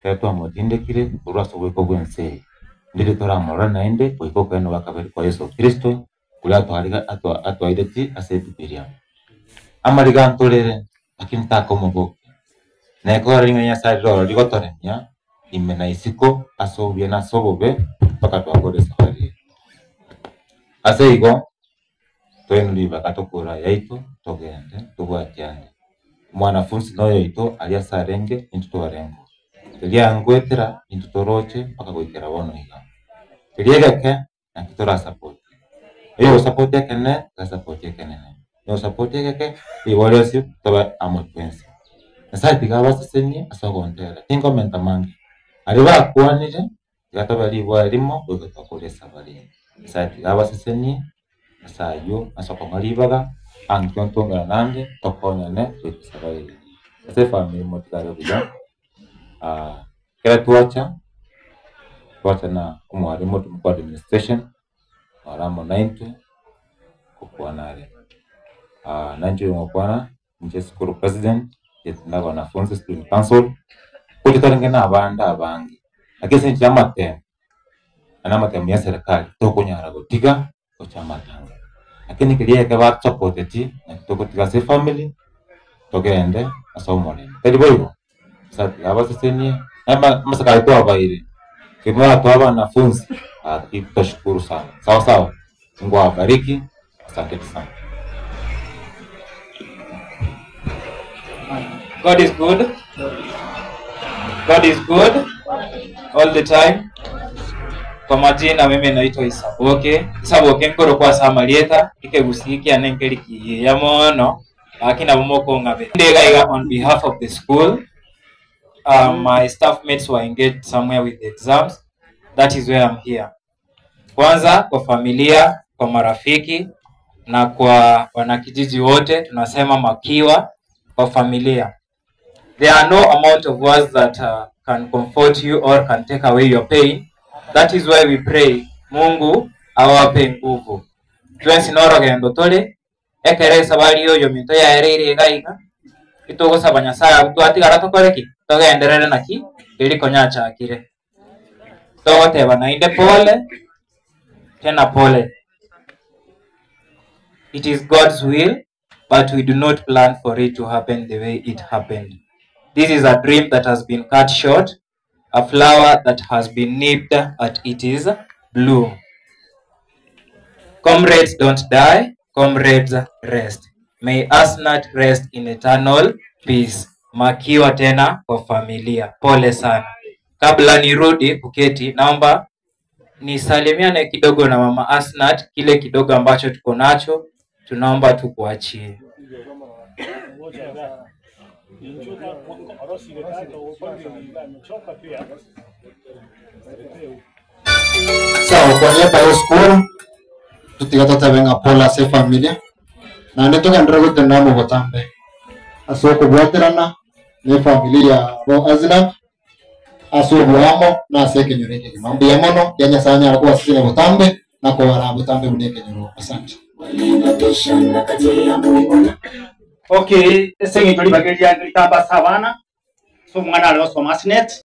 Tetwa motindekire urwaso gwiko gwense ndire toramorora naende goika okoeno gwa kwa Yesu Kristo kuria atwariga atwaireti ase Bibilia amariga ntorere lakini takomogoke nekora ringa Nyasaye roro rigotoremia ime na isiko ase obuya na ase obobe mpaka twakore safari ase igo twenu ribaga tokora yaito togende tobwatiane mwanafunzi noyo ito aria sarenge intu twarengo eria ngwetera intu toroche mpaka goikera bono iga eria geke nakitora support eyo support ekene ga support ekenene yo support egeke iboriosi toba amotwensi Nyasaye tiga abasesenie ase ogontera tinkomenta mange ari bakwanire tiga toba ribwa rimo goika twakore esabari Nyasaye tiga abasesenie ase aywo ase okong'a ribaga ankio ntongana nande tokonyane goika esabari ase efamiri motigare buya kera twacha twacha na omwarimu tumukwa administration aramo naintwe kokwanare nanjo ngokwana nje school president yetinda wanafunzi student council kuti tarenge na abanda abangi lakini sinchi amatemu ana matemu ya serikali tokonyara gotiga gocha matanga lakini kiria ke ba supporteti na tokotiga se family togende ase omorembe tari boigo sasa abasesenie masakali twabaire kimwa twaba wanafunzi tutashukuru sana sawa sawa. Mungu awabariki, asante sana. God is good. God is good all the time. Kwa majina mimi naitwa Isaboke. Isaboke nkoro kwa Samarieta ikegusikia nenkeriki ya mono lakini abomoko ngabe. Ndega on behalf of the school. My staff mates were engaged somewhere with the exams. That is where I'm here. Kwanza kwa familia, kwa marafiki na kwa wanakijiji wote tunasema makiwa kwa familia. There are no amount of words that can comfort you or can take away your pain. That is why we pray Mungu awape nguvu. Twensi norogendo tole ekere sabari yoyo minto yaereire igaiga itogosaba Nyasaye twatigara tokoreki togenderere naki eriko nyachakire togoteba nainde pole tena pole. It is God's will, but we do not plan for it to happen the way it happened. This is a dream that has been cut short, a flower that has been nipped at its bloom. Comrades don't die, comrades rest. May Asnat rest in eternal peace. Makiwa tena kwa familia. Pole sana. Kabla nirudi kuketi, naomba nisalimiane kidogo na mama Asnat. Kile kidogo ambacho tuko nacho tunaomba tukuachie. Sawa, kwa niaba ya school tutiga tutabenga pola se familia na netoka ndrogo tenamo botambe asoko bwaterana ne familia bo Asnat aso bwamo na seke nyoreke mambo ya mono ya Nyasaye arakuwa sisi botambe na kwa wara botambe buneke nyoro. Asante. Okay, sengi tuli bagelia ngitamba sabana so mwana alo so masnet.